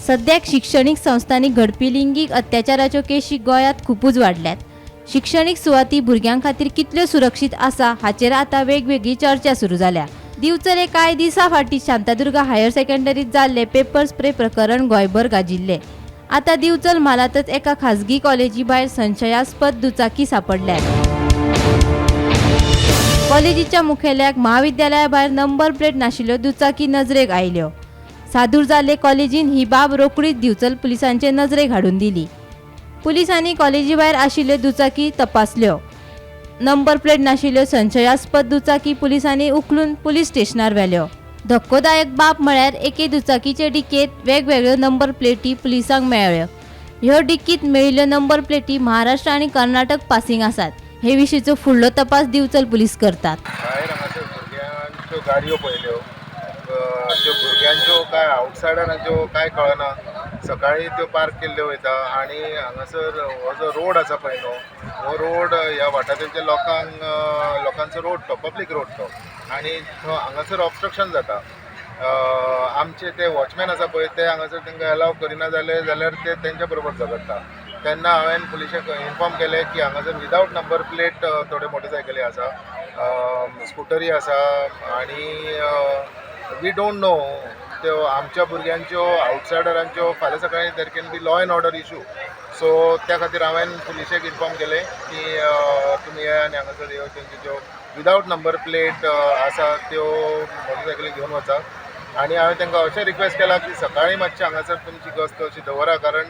सद्याक शिक्षणीक संस्थांनी घडपी लिंगीक अत्याचाराच्यो केशी गोंयांत खुबूच वाडल्यात. शिक्षणीक सुवाती भुरग्यां खातीर कितल्यो सुरक्षीत आसा हाचेर आतां वेगवेगळी चर्चा सुरू जाल्या. दिवचले कांय दिसां फाटीं शांतादुर्गा हायर सेकंडरीत जाल्ले पेपर स्प्रे प्रकरण गोंयभर गाजिल्लें. आतां दिवचल म्हालांतच एका खाजगी कॉलेजी भायर संशयास्पद दुचाकी सापडल्यात. कॉलेजीच्या मुखेल्याक महाविद्यालया भायर नंबर प्लेट नाशिल्ल्यो दुचाकी नजरेक आयल्यो. सादूर जाल्ले कॉलेजीन ही बाब रोखडीच दिवचल पुलिसांचे नजरेक हाडून दिली. पुलिसांनी कॉलेजी भायर आशिल्ल्यो दुचाकी तपासल्यो. नंबर प्लेट नाशिल्ल्यो संशयास्पद दुचाकी पुलिसांनी उखलून पुलीस स्टेशनार व्हेल्यो. धक्कोदायक बाब म्हळ्यार एके दुचाकीचे डिकेंत वेगवेगळ्यो नंबर प्लेटी पुलिसांक मेळ्ळ्यो. ह्यो डिकीत मेळिल्ल्यो नंबर प्लेटी महाराष्ट्र आनी कर्नाटक पासिंग आसात. हे विशींचो फुडलो तपास दिवचल पुलीस करतात. भायर हांगासर भुरग्यांच्यो गाडयो पळयल्यो, त्यो भुरग्यांच्यो काय आवटसायडरांच्यो काय कळना. सकाळी त्यो पार्क केल्ल्यो वयता आनी हांगासर हो जो रोड आसा पळय न्हू, हो रोड ह्या वाठाराच्या लोकांक लोकांचो रोड तो, पब्लीक रोड तो आनी हांगासर ऑबस्ट्रक्शन जाता. आमचे ते वॉचमॅन आसा पळय, ते हांगासर तांकां एलाव करिना जाले जाल्यार ते तेंच्या बरोबर झगडटा. तेन्ना हांवें पुलिशेक इन्फॉर्म केलें की हांगासर विदावट नंबर प्लेट थोड्यो मोटरसायकली आसा, स्कुटरी आसा आनी we don't know त्यो आमच्या भुरग्यांच्यो, आवटसायडरांच्यो. फाल्यां सकाळीं there can be law and order issue. So त्या खातीर हांवें पुलिशेक इन्फॉर्म केलें की तुमी येया आनी हांगासर ह्यो तेंच्यो ज्यो विदावट नंबर प्लेट आसा त्यो मोटरसायकली घेवन वचा. आनी हांवें तांकां अशें रिक्वेस्ट केलां की सकाळीं मातशें हांगासर तुमची गस्त अशी दवरा, कारण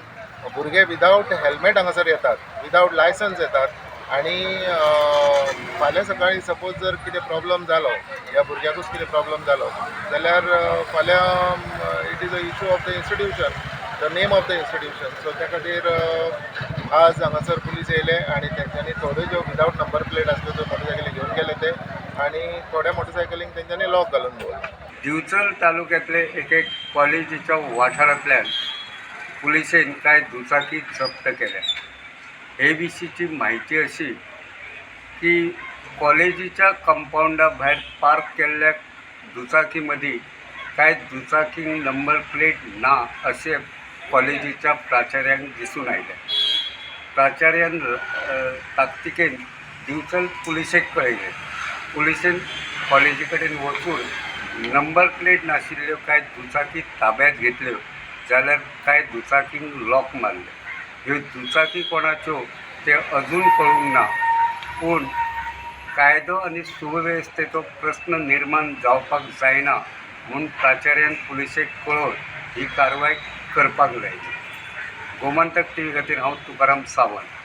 भुरगे विदावट हेल्मेट हांगासर येतात, विदावट लायसन्स येतात आनी फाल्यां सकाळीं सपोज जर कितें प्रॉब्लम जालो, ह्या भुरग्याकूच कितें प्रॉब्लम जालो जाल्यार फाल्यां it is a issue of the institution, the name of the institution. So त्या खातीर आज हांगासर पुलीस येयले आनी तेंच्यांनी थोड्यो ज्यो विदावट नंबर प्लेट आसल्यो त्यो मोटरसायकली घेवन गेले ते आनी थोड्या मोटरसायकलींक तेंच्यांनी लॉक घालून दवरले. दिवचल तालुक्यांतले एक एक कॉलेजीच्या वाठारांतल्यान पुलिशेन कांय दुचाकी जप्त केल्या. हे विशींची म्हायती अशी की कॉलेजीच्या कंपावंडा भायर पार्क केल्ल्या दुचाकी मदीं कांय दुचाकींक नंबर प्लेट ना अशें कॉलेजीच्या प्राचार्यांक दिसून आयलें. प्राचार्यान ताकतिकेन दिवचल पुलिशेक कळयलें. पुलिशेन कॉलेजी कडेन वचून नंबर प्लेट नाशिल्ल्यो कांय दुचाकी ताब्यात घेतल्यो, जाल्यार कांय दुचाकींक लॉक मारले. ह्यो दुचाकी कोणाच्यो ते अजून कळूंक ना, पूण कायदो आनी सुवेवस्थेचो प्रस्न निर्माण जावपाक जायना म्हूण प्राचार्यान पुलिशेक कळोवन ही कारवाय करपाक लायली. गोमंतक टीव्ही खातीर हांव तुकाराम सावंत.